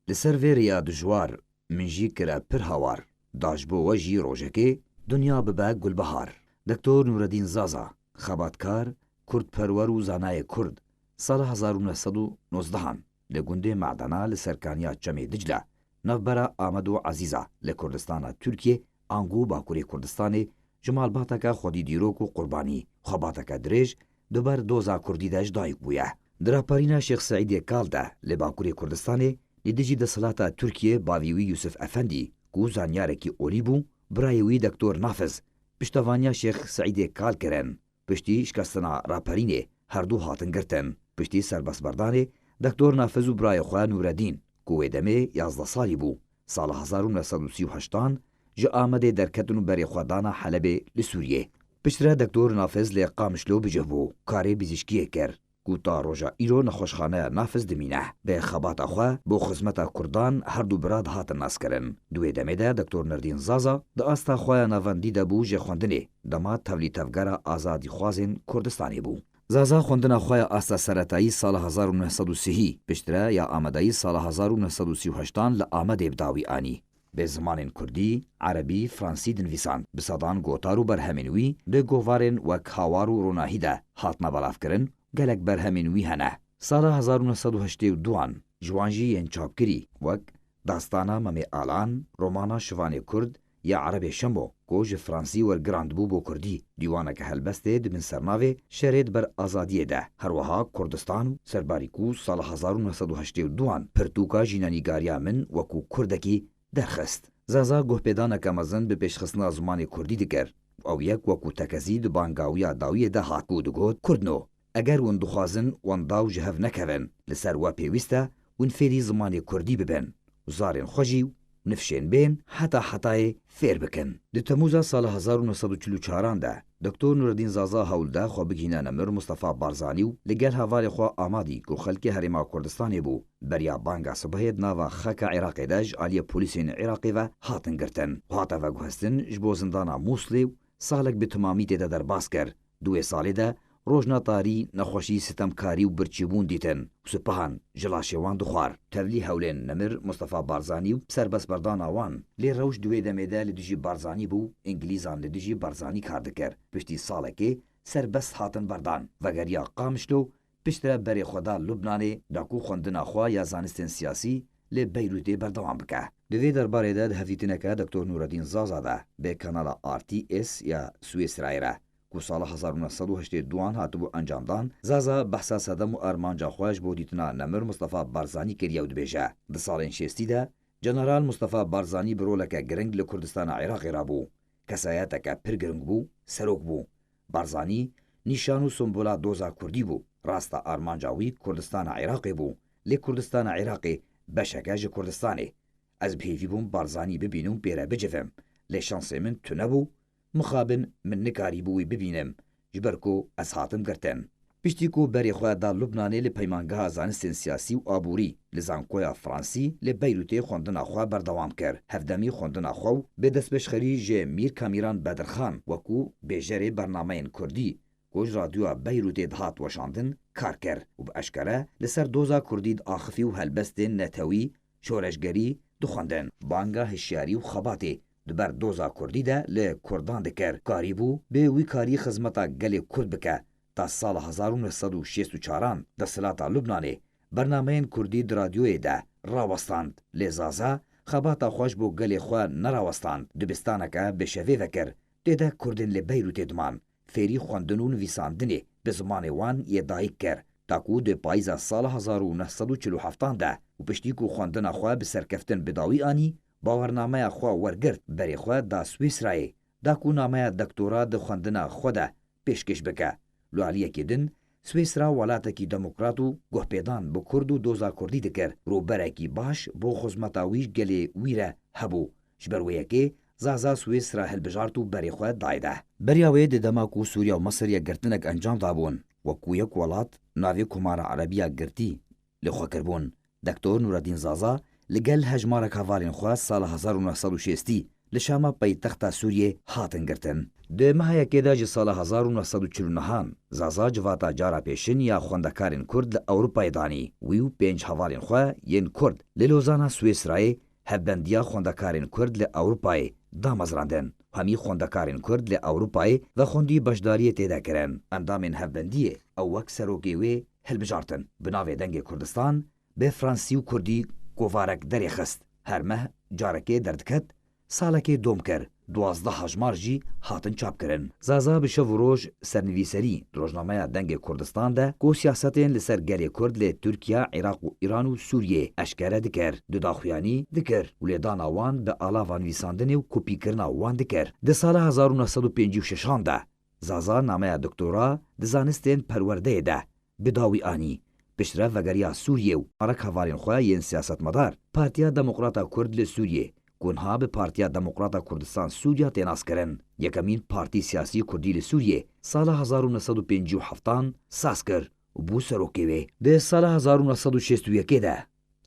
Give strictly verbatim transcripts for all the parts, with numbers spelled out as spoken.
Li ser vê rêya dijwar min jî kire pir hawar. Da ji bo we jî rojekê dinya bibe gulbihar. Doktor Nûredîn Zaza, xebatkar, kurdperwer û zanayê kurd, sala hezar û neh sed û nozdehan li gundê Medena li serkaniya Çemê Dicle, navbera Amed û Ezîza li Kurdistana Tirkiyê, ango Bakurê Kurdistanê, ji malbateke xwedî dîrok û qurbanî, xebateke dirêj di ber doza kurdî de ji dayik bûye. Di raperîna Şêx Seîdê Kal de li Bakurê Kurdistanê li dijî desthilata Tirkiyê bavê wî Yûsif Efendî, ku zanyarekî olî bû, birayê wî Doktor Nafiz, piştevaniya Şêx Seîdê Kal kirin. Piştî şikestina raperînê her du hatin girtin. Piştî serbestberdanê, Doktor Nafiz û birayê xwe Nûredîn, ku wê demê yazdeh salî bû, sala hezar û neh sed û sî û heştan ji Amedê derketin û berê xwe dana Helebê li Sûriyê. Piştre Doktor Nafiz li Qamişlo bi cih bû, karê pizîşkiyê kir, ku ta roja îro nexweşxaneya Nafiz dimîne. Bi xebata xwe bo xizmeta kurdan her du bira dihatin naskirin. Di wê demê de Doktor Nurdîn Zaza di asta xwe ya navendî de bû jê xwendinê, dema tevlî tevgera azadîxwazên Kurdistanê bû. Zaza xwendina xwe ya asta seretayî sala hezar û neh sed û sihî, piştre ya amadeyî sala hezar û neh sed û sî û heştan li Amedê bi dawî anî. Bi zimanên kurdî, erebî, fransî dinivîsand. Bi sedan gotar û berhemên wî di govarên wek Hawar û Ronahî de hatine belavkirin, gelek berhemên wî hene. Sala hezar û neh sed û heştê û duan ji wan jî yên çapkirî, wek Dastana Memê Alan, romana Şivanê Kurd ya Erebê Şemo, ku ji fransî wergirandbû bo kurdî, dîwaneke helbestê di bin sernavê Şerê di ber azadiyê de, her wiha Kurdistan û Serbarî ku sala hezar û neh sed û heştê û duan pirtûka jînenîgariya min wekû kurdekî derxist. Zaza guhpêdaneke mezin bi pêşxistina zimanê kurdî dikir. Ew yek wekû tekezî di banga wî ya dawiyê de hat ku digot, Kurdno, eger hûn dixwazin wendaw ji hev nekevin, li ser we pêwîst e hûn fêrî zimanê kurdî bibin û zarên xwe jî û nifşên bên heta hetayê fêr bikin. Di Temûza sala hezar û neh sed û çil û çaran de Doktor Nûredîn Zaza hewl da xwe bigihîne nemir Mustafa Barzanî û li gel hevalê xwe Amadî ku xelkê Herêma Kurdistanê bû, beriya banga sibehê di nava xaka Iraqê de ji aliyê polîsên Iraqê ve hatin girtin û hate veguhestin ji bo zindana Mûslê û salek bi timamî tê de derbas kir. Di wê salê de rojna tarî, nexweşî, sitemkarî û birçîbûn dîtin û sipahan ji laşê wan dixwar. Tevlî hewlên nemir Mustafa Barzanî û serbestberdana wan. Lê rewş di wê demê de li dijî Barzanî bû, Îngilîzan li dijî Barzanî kar dikir. Piştî salekê serbest hatin berdan. Vegeriya Qamişlo, piştre berê xwe da Lubnanê, da ku xwendina xwe ya zanistên siyasî li Beyrûtê berdewam bike. Di vê derbarê de di hevdîtineke Doktor Nûredîn Zaza de bi kanala R T S ya Swîsrayê re, ku sala hezar û neh sed û heştê û duan hatibû encamdan, Zaza behsa sedem û armanca xwe ji bo dîtina nemir Mustafa Barzanî kiriye û dibêje, di salên şêstî de General Mustafa Barzanî bi roleke giring li Kurdistana Iraqê re bû. Kesayeteke pir giring bû, serok bû. Barzanî nîşan û simbola doza kurdî bû. Rasta armanca wî Kurdistana Iraqê bû. Lê Kurdistana Iraqê beşeke ji Kurdistanê. Ez bi hêvî bûm Barzanî bibînim û pê re bicivim. Lê şansê min tune bû. Mixabin min nikarîbû wî bibînim, ji ber ku ez hatim girtin. Piştî ku berê xwe da Lubnanê li Peymangeha Zanistên Siyasî û Aborî li Zankoya Fransî li Beyrûtê xwendina xwe berdewam kir. Hevdemî xwendina xwe û bi destpêşxerî ji Mîr Kamîran Bedirxan wekû bêjerê bernameyên kurdî ku ji Radyoya Beyrûtê dihat weşandin, kar kir û bi eşkere li ser doza kurdî diaxifî û helbestên netewî, şoreşgerî dixwendin. Banga hişyarî û xebatê di ber doza kurdî de li kurdan dikir. Karîbû bi wî karî xizmeta gelê kurd bike. Ta sala hezar û neh sed û şêst û çaran desthilata Lubnanê bernameyên kurdî di radyoyê de rawestand. Lê Zaza xebata xwe ji bo gelê xwe nerawestand. Dibistaneke bi şevê vekir. Tê de kurdên li Beyrûtê diman. Fêrî xwendin û nivîsandinê bi zimanê wan yê dayik kir. Ta ku di payîza sala hezar û neh sed û çil û heftan de û piştî ku xwendina xwe bi serkeftin bi dawî anî, bawernameya xwe wergirt, berê xwe da Swîsrayê, da ku nameya doktora di xwendina xwe de pêşkêş bike. Li aliyekî din, Swîsra welatekî demokrat û guhpêdan bi kurd û doza kurdî dikir, rûberekî baş bo xizmeta wî gelê wî re hebû. Ji ber wê yekê Zaza Swîsra hilbijart û berê xwe dayê de. Beriya wê di dema ku Sûriya û Misir yekgirtinek encam dabûn, wekû yek welat navê Komara Erebiya Girtî li xwe kiribûn. Doktor Nûredîn Zaza li gel hejmarek hevalên xwe sala hezar û neh sed û şêstî li Şama paytexta Sûriyê hatin girtin. Di meha yekê de ji sala hezar û neh sed û çil û nehan Zaza civata cara pêşin ya xwendekarên Kurd li Ewropayê danî. Wî û pênc hevalên xwe yên Kurd li Lozana Swêsrayê hevbendiya xwendekarên Kurd li Ewropayê damezrandin. Hemî xwendekarên Kurd li Ewropayê vexwendî beşdariyê tê de kirin. Endamên hevbendiyê ew wek serokê wê hilbijartin. Bi navê Dengê Kurdistan bi fransî û kurdî kovarek derêxist. Her meh carekê derdiket, salekê dom kir. Duwazdeh hejmar jî hatin çapkirin. Zaza bi şev û roj sernivîserî di rojnameya Dengê Kurdistan de ku siyasetên li ser gelê Kurd li Tirkiye, Iraq û Îran û Sûriyê eşkere dikir, dudaxuyanî dikir û lêdana wan bi alava nivîsandinê û kopîkirina wan dikir. Di sala hezar û neh sed û pêncî û şeşan de Zaza nameya doktora di zanistên perwerdeyê de bi dawî anî. Piştre vegeriya Sûriyê û arek hevalên xwe yên siyasetmedar. Partiya Demokrata Kurd li Sûriyê, ku niha bi Partiya Demokrata Kurdistan Sûriya tê naskirin, yekemîn partî siyasî kurdî li Sûriyê sala hezar û neh sed û pêncî û heftan saz kir û bû serokê wê. Di sala hezar û neh sed û şêst û yekê de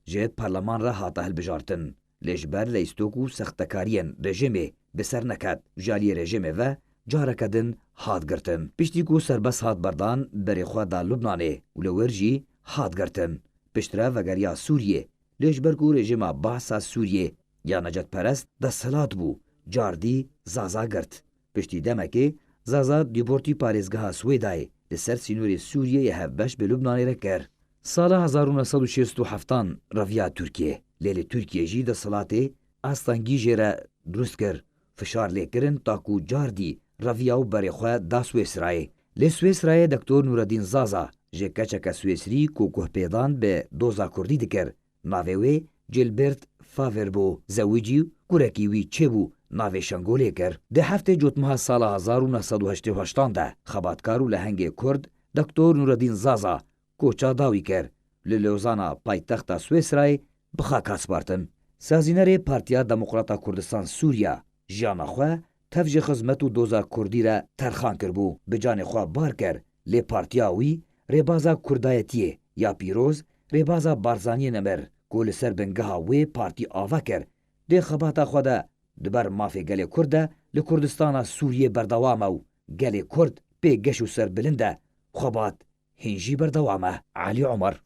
ji parleman re hate hilbijartin. Lê ji ber leyîstok û sextekariyên rejîmê bi ser neket û ji aliyê rejîmê ve careke din hat girtin. Piştî ku serbest hat berdan berê xwe da Lubnanê û li wir jî hat girtin. Piştre vegeriya Sûriyê, lê ji ber ku rejîma Baasa Sûriyê ya necetperest desthilat bû, cardî Zaza girt. Piştî demekê Zaza dîbortî parêzgeha Swêdayê li ser sînorê Sûriyê yê hevbeş bi Lubnanê re kir. Sala hezar û neh sed û şêst û heftan reviya Tirkiyê, lê li Tirkiyê jî desthilatê astengî jê re dirust kir. Fişar lê kirin ta ku cardî reviya û berê xwe da Swêsrayê. Lê Swêsrayê Doktor Nureddin Zaza ji keçeke Swêsrî ku guhpêdan bi doza kurdî dikir, navê wê Gilbert Faver bû, zewicî û kurekî wî çêbû, navê Şengolê kir. Di heftê Cotmeha sala hezar û neh sed û heştê û heştan de xebatkar û lehengê Kurd Doktor Nureddin Zaza koça dawî kir, li Lozana paytexta Swêsrayê bi xaka spartin. Sazînerê Partiya Demokrata Kurdistan Sûriya jiyana xwe tev ji xizmet û doza kurdî re terxan kiribû, bi canê xwe bar kir, lê partiya wî rêbaza kurdayetiyê ya pîroz, rêbaza Barzaniyê nemir ku li ser bingeha wê partî ava kir, dê xebata xwe de di ber mafê gelê Kurd de li Kurdistana Sûriyê berdewam e û gelê Kurd pê geş û serbilind e, xebat hîn jî berdewam e. Elî Omer,